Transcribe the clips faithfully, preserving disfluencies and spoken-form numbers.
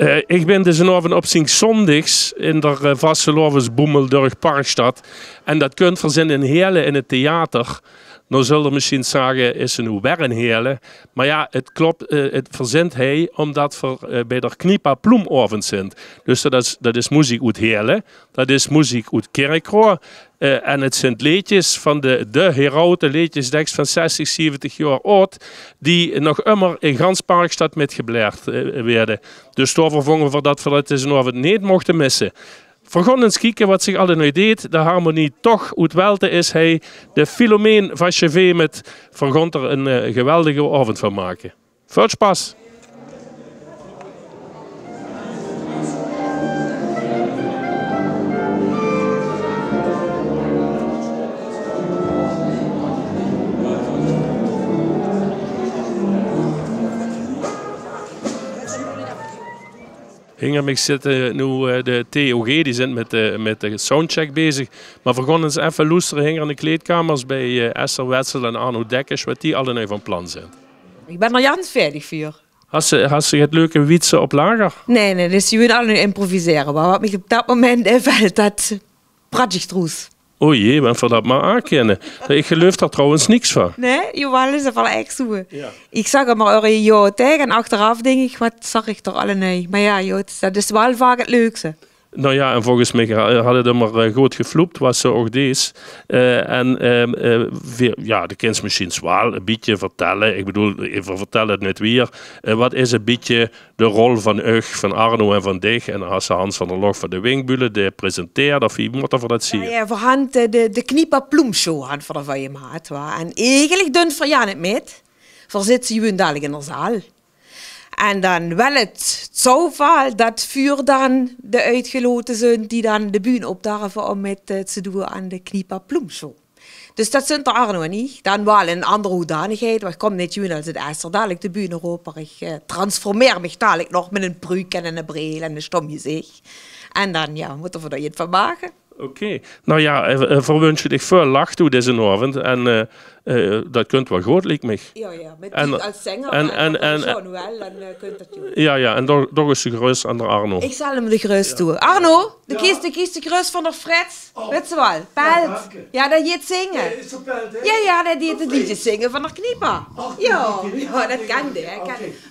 Eh, ich bin dezen aovend op Sinksóndigs in der, eh, vastelaovesboemel durch Parkstad. En dat kunt ver zeen in Heële in 't theater. Noe zult geer mesjien zage, is 'r noe wer in Heële? Mer jao, 't klop, eh, 't verzint hei, ómdat ver, eh, bie der Kniepa Ploemaovend zint. Dus dat is, dat is meziek oet Heële, dat is meziek oet Kirchroa, eh, en 't zint leedjes van de, de heraute leedjesdeks van zestig, zeventig jaor aod, die nog ummer in gans Parkstad mitgeblaerd, eh, weëde. Dus daoveur vónge ver dat ver dat dezen aovend neet mochte misse. Ver gaon ins kieke wat zich allenoe deet. De harmonie toch oet Welte is hei. De Philomeen van Chevé mit, ver gaon d'r 'n, eh, geweldige aovend van make. Väöl sjpas! Hinger mich zitte noe, eh, de T O G, die zint mit de, mit de soundcheck bezig. Mer ver gaon ins effe loestere hinger in de kleedkamers bie, eh, Esther Wetzel en Arno Dekkers, wat die allenoe van plan zint. Ich bin d'r jans veëdig vuur. Has se, has se 't leuke wietse op lager? Nae, nae, dus die wille allenoe improvisere. Mer wat mich op dat moment invelt, dat prat ich droes. O jee, wen ver dat mer aankinne. Ich geleuf d'r trouwens niks van. Nae, jawel, is 't waal ech zoe. Jao. Ich zag 'm mer, eh, jao taege en achteraaf dink ich, wat zag ich toch allenoe. Mer jao, jao, dat is waal vaak 't leukste. Noe jao, en volges mich ha-, had 't ummer, eh, good gefloept, wat se ouch dees. Eh, en, ehm, eh, veer, jao, de kins mesjien waal e bietje vertelle. Ich bedoel, eh, ver vertelle 't neet wier. Eh, wat is e bietje de rol van uch, van Arno en van dich? En dan has se Hans van der Loog van de Winkbülle, dae presenteert, of wie mótte ver dat zieë? Jao, jao, ver hant, eh, de, de Kniepa Ploemshow hant ver d'r van gemaat, wa. En eigelik dunt ver jao neet mit. Ver zitte hie dadelik in de zaal. En dan wèl 't zoeval dat vuur dan de oetgelote zunt die dan de bühne op durve óm mit, eh, te doeë aan de Kniepa Ploemshow. Dus dat zunt d'r Arno en ich. Dan waal in 'n anger hoedanigheid, want ich kóm neet jung as 't Esther. Dadelik de bühne rop, ich, eh, transformeer mich dadelik nog mit 'n pruuk en 'ne bril en e sjtóm gezich. En dan, jao, mótte ver d'r get van make. Oké. Noe jao, eh, eh, ver wunsje dich väöl lach toe dezen aovend. En, eh, eh, dat kunt waal good, liek mich. Jao, jao, mit dich as zenger en, en, en, en Jean-Noël, dan, eh, kunt dat good. Jao, jao, en dao, dao is de grös aan d'r Arno. Ich zal 'm de grös doeë. Arno, de kies, de kies de grös van d'r Frits. Wits se waal, Pelt. Jao, dae geit zinge. Jao, jao, dae geit 't leedje zinge van d'r Kniepa. Jao, jao, dat kan dae, hè.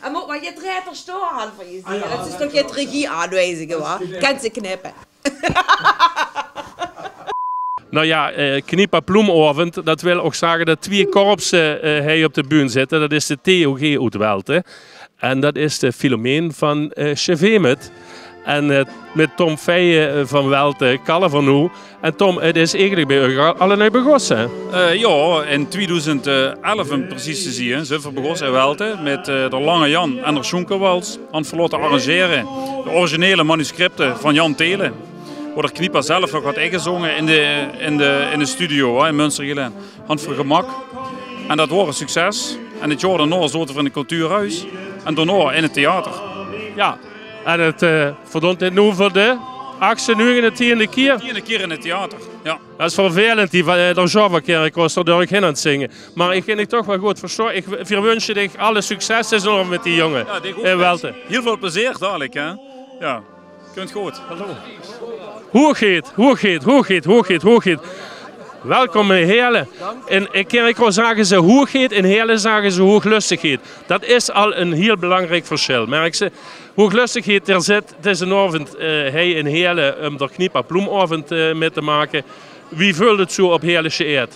En mót mer get rechter sjtoon han van je zieë. Dat is toch get regie-aanwijzinge, wa? Kins se knippe. Noe jao, eh, Kniepa Ploemaovend, dat wil ouch zage dat twieë korpse, eh, hei op de bühne zitte. Dat is de T O G oet Welte. En dat is de Philomeen van, eh, Chevé mit. En, eh, mit Tom Feijen, eh, van Welte, kalle ver noe. En Tom, 't is eigelik bie uch al-, allenoe begosse, hè? Eh, jao, in tweeduizend elf óm precies te zieë, zunt ver begosse in Welte mit, eh, d'r Lange Jan en d'r Sjoenke Wals. Hant ver laote arrangere de originele manuscripte van Jan Thelen, wo d'r Kniepa zelf nog had ingezónge in de, in de, in de studio, hè, in Munstergelaen. Hant ver gemaak. En dat woor e succes. En 't jaor daonao zote ver in 't cultuurhoes. En daonao in 't theater. Jao. En 't, eh, ver doont dit noe veur de achtste, negende, tiende kier? Tiende kier in 't theater, jao. Dat is vervelend, die van, eh, d'r Java Kirchroa, dao durf ich heen aan 't zinge. Mer ich kin 't toch waal good versjtoon. Ich, veer wunsje dich alle succes dezen aovend mit die jónge. Jao, dich ouch. In Welte. Hiel väöl plezeer dadelik, hè. Jao, kunt good. Hallo. Hoegheid, hoegheid, hoegheid, hoegheid, hoegheid. Welkom in Heële. In, in Kirchroa zage ze hoegheid, in Heële zage ze hoeglöstigheid. Dat is al e hiel belangriek versjil, merks se. Hoeglöstigheid, geer zit dezen aovend, eh, hei in Heële óm d'r Kniepa Ploemaovend, eh, mit te make. Wie veult 't zoe op Heëlesje eerd?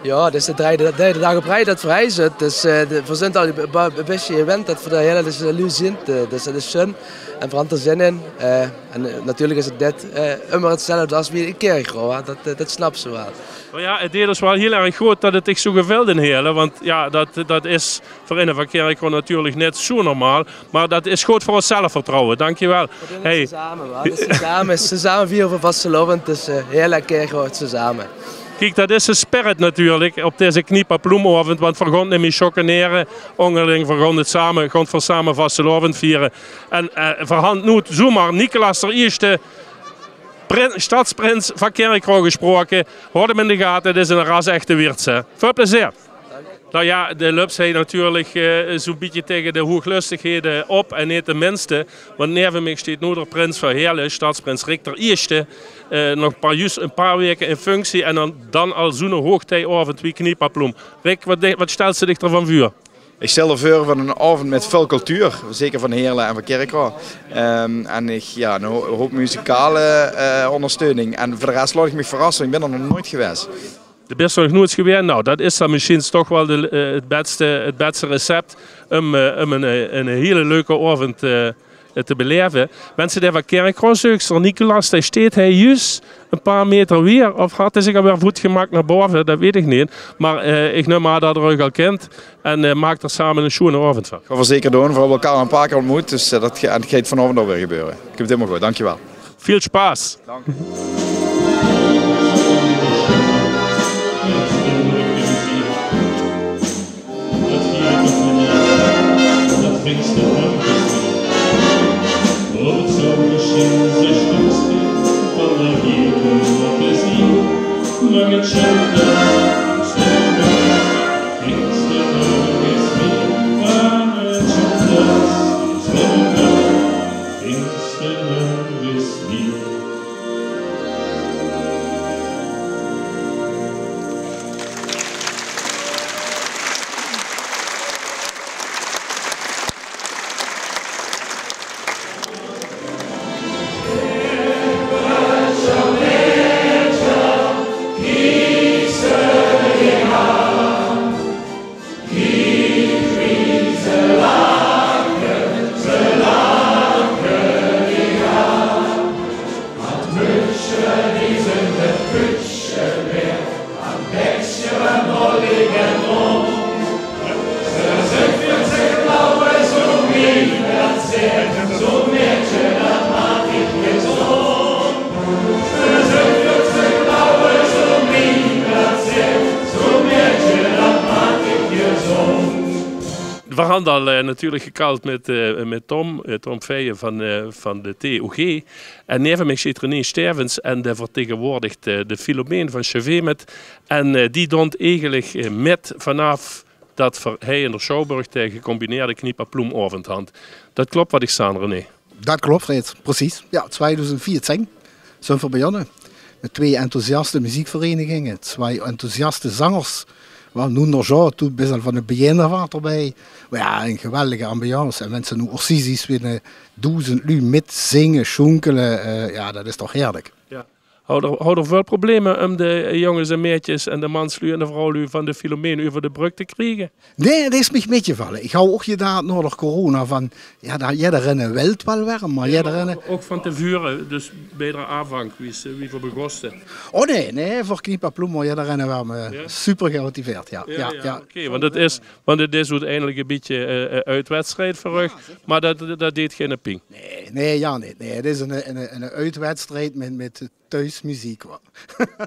Jao, 't is de derde, derde daag op rij dat ver hei zit. Dus, eh, de, ver zunt al e be-, be-, e bietje gewend dat ver de hiel, dus, eh, luuj zint. Eh, dus dat is sjun. En ver hant d'r zin in. Eh, en, eh, natuurlik is 't net, eh, ummer 'tzelfde as wie in Kirchroa, hè. Dat, eh, dat snaps se waal. Mer jao, 't deet ós waal hiel erg good dat 't dich zoe gevèlt in Heële. Want jao, dat, dat is veur eine van Kirchroa natuurlik neet zoe normaal. Mer dat is good veur ós zelfvertrouwe. Dankjewel. Hey. Same, wa? Dus same, same viere ver vastelaovend, dus, eh, Heële en Kirchroa same. Kiek, dat is de spirit natuurlik op deze Kniepa Ploemaovend, want ver gaon neet mie sjokkernere óngerling, ver gaon 't same, gaon ver same vastelaovend viere. En, eh, ver hant noe zoemer Nicolaas d'r Ieësjte, prin-, sjtadsprins van Kirchroa gesjproke. Haot 'm in de gate, 't is 'ne ras-echte Wieërtse. Väöl plezeer. Nou ja, de löps hei natuurlik, eh, zoe'n bietje tege de hoeglöstighede op en neet de minste. Want neve mich sjteet noe d'r prins van Heële, sjtadsprins Rick d'r Ieësjte. Eh, nog paar, juus e paar waeke in functie en dan, dan al zoe'n hoogtieaovend wie Kniepaplum. Rick, wat de-, wat sjtèls se dich d'rvan veur? Ich sjtèl d'r veur van 'nen aovend mit väöl cultuur, zeker van Heële en van Kirchroa. Ehm, en ich, ja, 'n ho-, hoop muzikale, eh, óngersteuning. En veur de res laot ich mich verrasse, ich bin d'r nog noeëts gewaes. De bis d'r nog noeëts gewaes? Nou, dat is dan mesjiens toch waal de, eh, 't bètste, 't bètste recept um, eh, um 'n, eh, 'n hiële leuke aovend, eh, te belaeve. Wens se d'r van Kirchroa zeuks, d'r Nicolas, dae sjteet hei juus e paar meter wier. Of hat d'r zich al weer voet gemaak nao bove? Dat weit ich neet. Mer, eh, ich num aan dat d'r uch al kint. En, eh, maak d'r same 'ne sjoeëne aovend van. Gaon v'r zeker doon. V'r höbbe elkaar al e paar kier óntmoet. Dus, eh, dat ge-, en 't geit vanaovend ouch weer gebeure. Kump hielemaol good. Dankjewel. Väöl sjpaas! Dank. V'r hant al, eh, natuurlik gekald mit, eh, mit Tom, eh, Tom Feijen van, eh, van de T O G. En neve mich zit René Stevens en dae vertegenwoordigt, eh, de Filomeen van Chevemet. En, eh, die doont eigelik, eh, mit vanaaf dat v'r hei in de Sjouwburg de gecombineerde Kniepaplum-aovend hant. Dat klop wat ich zaan, René? Dat klop, Fred. Precies. Ja, tweedoezend veertien zunt v'r bejonne. Mit twee enthousiaste muziekvereiniginge, twee enthousiaste zangers. Wel, noe nog zo, toe bis al van 't begin aaf aan d'rbij. Mer ja, 'n geweldige ambiance. En wens se noe orsizies winnen, doezend luuj mitzinge, sjoenkele, eh, ja, dat is toch heerlik. Ja. Hant d'r, hant d'r väöl probleme um de jonges en meidjes en de manslui en de vrouwlui van de Filomeen euver de brögk te kriege? Nee, dat is mich mitgevalle. Ich hou ouch gedaat nao de corona van, ja, dat, jederein wilt wel werm, mer jederein... Ouch van te veure, dus bij d'r aanvang, wie ze, wie v'r begoste. Oh nee, nee, veur Kniepaplum, jederein werm, eh, super gemotiveerd, ja. Ja, ja, ja. Oké, want 't is, want 't is oeteindelik e bietje, eh, eh, oetwedstrijd veur uch, mer dat, dat deet gein ping. Nee, nee, ja, nee, nee. 't Is 'n, 'n, 'n oetwedstrijd mit, mit thuismuziek, wa.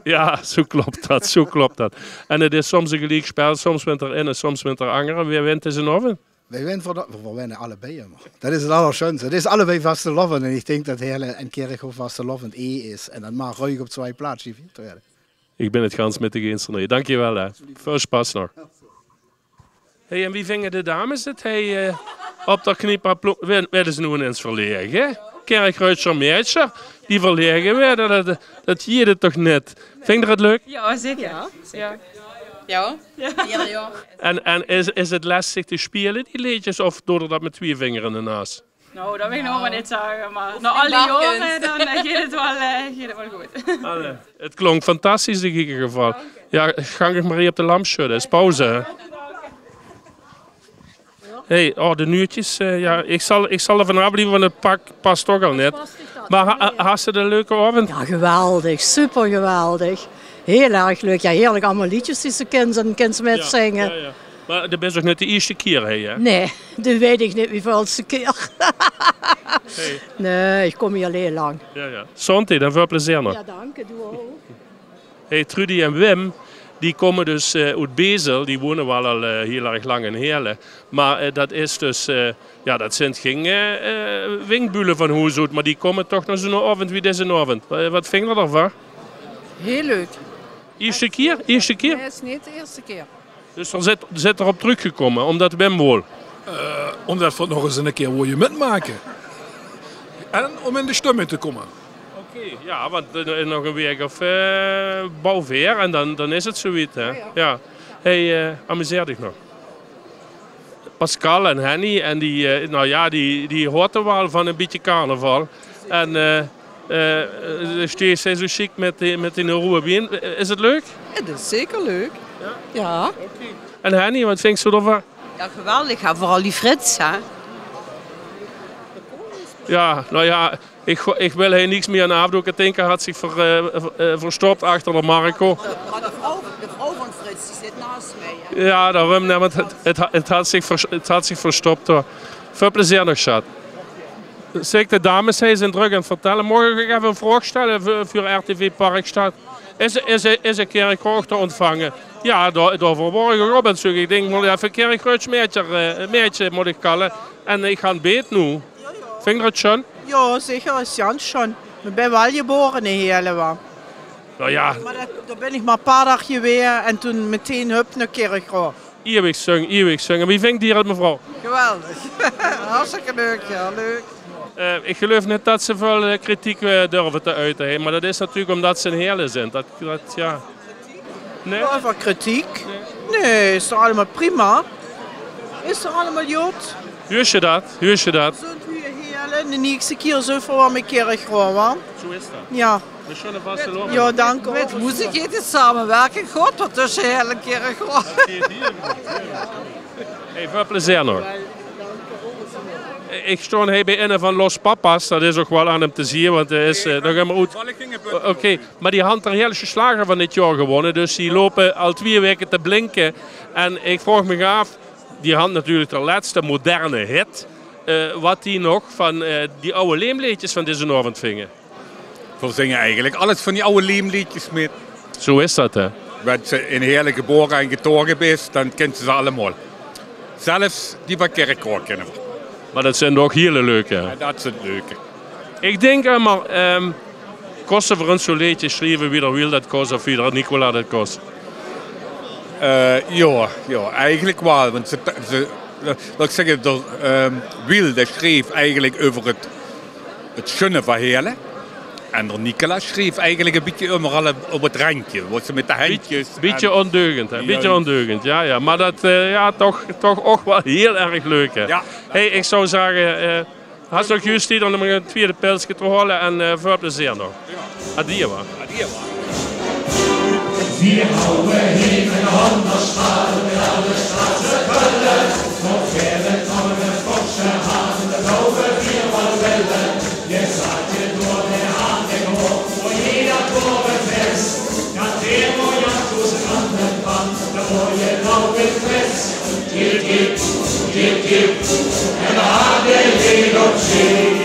Ja, zo klop dat, zo klop dat. En 't is soms e geliek spel, soms wint d'r ein en soms wint d'r angere. Wae wint dezen aovend? Wae wint veur dat? V'r winne allebei, mer dat is 't allersjoenste. 't Is allebei vastelaovend en ich dink dat Heële en Kirchroa vastelaovend ei is. En dat maag ruig op twee plaatse gevierd waere. Ich bin 't gans mit dich eins, René. Dankjewel, hè. Väöl sjpas nog. Hey, en wie vinge de dames 't hei, eh, op d'r Kniepaplum? Wille, wille ze noe inens verlege? Kirchroadsjer meidje, die verlege waere, dat, dat, dat geit toch neet? Vingt d'r 't leuk? Ja, zeker. Ja, zeker. Ja. Ja. Ja. En, en is, is 't lestig te sjpele, die leedjes, of doot d'r dat mit twee vinger in de naas? Nou, dat wil ich nog mer neet zage, mer nao al die jaore, dan, eh, geit 't wel, eh, geit 't wel good. Allee, 't klonk fantastisch in eder geval. Dank dich. Ja, gank ich mer hie op de lamp sjudde. Is pauze, hè? Hey, oh, de nuuetjes, eh, ja, ich zal, ich zal d'r vanaaf blieve, want 't pak, pas toch al neet. Mer ha-, ha-, has se 'ne leuke aovend? Ja, geweldig. Super geweldig. Hiel erg leuk. Ja, heerlik. Allemaol leedjes die se kins en kins mitzinge. Ja, ja. Mer dat is toch neet de ieësjte kier hei, hè? Nee, dat weit ich neet wieväölste kier. Hey. Nee, ich kóm hie al hiel lang. Ja, ja. Santé, dan väöl plezeer nog. Ja, dank dich, doe ouch. Hey, Trudy en Wim, die kómme dus, eh, oet Bezel. Die wone waal al, eh, hiel erg lang in Heële. Mer, eh, dat is dus, eh, ja, dat zint gein, eh, eh, winkbule van hoes oet, mer die kómme toch nao zoe'n aovend wie dezen aovend. Wa-, wat vingt d'r d'rvan? Hiel leuk. Ieësjte kier? Ieësjte kier? Nee, 't is neet de ieësjte kier. Dus d'r zit, zit d'r op trökgekómme, ómdat Wim wol? Eh, ómdat v'r 't nog ins 'ne kier wólle mitmake. En óm in de stemming te kómme. Oké, jao, want, eh, nog ein waek of, eh, bouwveer en dan, dan is 't zoe wied, hè? Jao, jao. Jao. Hey, eh, amuseer dich nog. Pascal en Henny, en die, eh, nou jao, die, die haote waal van ein bietje carnaval. En, eh, eh, eh, steis se zoe sjiek mit die, mit die roeje wien. Eh, is 't leuk? 't Is zeker leuk. Jao? Jao. Oké. En Henny, waat vinjs se d'rvan? Jao, geweldig, hè, veural die Frits, hè. Jao, nou jao, ich, ich wil hie niks mieë aan aafdoeke. Tinka haet zich ver-, eh, ver-, eh, verstop achter de Marco. Mer de vrouw, de vrouw van Frits, die zit naast mij, hè. Jao, daorum, nae, want 't, 't, 't haet zich ver-, 't haet zich verstop, huur. Väöl plezeer nog, sjat. Zèk, de dames hie zeen drök aan 't vertèlle. Maag ich effe ein vraog stèlle veur, veur R T V Parkstad? Is, is, is de kirchroa te óntvange? Jao, dao, daoveur waor ich ouch op 't zeuk. Ich dink, mót ich effe kirchroadsmaedje, eh, maedje mót ich kalle. En ich gaon beet noe. Vinjs se 't sjoen? Jao, zeker, is gans sjoen. Mer ich bön waal gebaore in Heële, wa. Nou jao. Mer det, dao bön ich mer ein paar daag gewaes en toen meteen hup nao kirchroa. Iewig zunge, iewig zunge. Wie vingt geer 't, mevrouw? Geweldig. Hartstikke leuk, jao, leuk. Eh, ich geluif neet det ze väöl, eh, kritiek, eh, durve te uite, hè, mer det is natuurlik ómdet ze in Heële zeen. Det, det, jao. Nae? Euver kritiek? Nae, is toch allemaol prima? Is toch allemaol good? Huurs se det? Huurs se det? Zónt v'r hie Heële, de näkste kier zölle v'r waal mit kirchroa, wa? Zoe is det. Jao. Jao, dank uch. Mit muzikale samenwerking gaon v'r tösse Heële en kirchroa. Hey, väöl plezeer nog. Ich sjtoon hie bie eine van Los Papas. Det is ouch waal aan 'm te zeen, want hae is, eh, nog ummer oet. Oké, mer die hant d'r Heëlesje sjlager van dit jaor gewónne. Dus die loupe al twieë waeke te blinke. En ich vraog mich aaf, die hant natuurlik d'r lètste moderne hit, eh, waat die nog van, eh, die aw leemleedjes van dezen aovend vinge. V'r zinge eigelik alles van die aw leemleedjes mit. Zoe is det, hè? Wens se in Heële gebaore en getaoge bis, dan kins se ze allemaol. Zelfs die van kirchroa kinne v'r. Mer det zeen toch hieël leuke, hè? Jao, det zeen leuke. Ich dink ummer, ehm, kóste v'r ins zoe'n leedje sjrieve wie d'r Wiel det kós of wie d'r Nicola det kós? Eh, jao, jao, eigelik waal. Want ze, ze, laot ich zègke, d'r, ehm, Wiel, dae sjreef eigelik euver 't 't sjunne van Heële. En d'r Nicola sjreef eigelik ein bietje ummer al op 't rendje, wo ze mit de hendjes... Bietje, bietje en óndeugend, hè? Bietje... Juist. Óndeugend, jao, jao. Mer det, eh, jao, toch, toch ouch waal hieël erg leuk, hè? Jao. Hey, ich zou zage, eh, has nog juust tied óm ein twiede pilske te haole en, eh, väöl plezeer nog. Jao. Adieë, wa. Adieë, wa. Veer hawwe hie ein Hondastraat, ein Hondastraat te Kölle. Nog vele kómme Porsche aan, det loupe veer waal wille. Jao, zaet geer door de haan, ich hoor, veur jeder koor ein fès. Det veer mooi aan toes aan de pan, det mooi loup in fès. Jip, jip, jip, jip. En v'r hawwe hie op zee.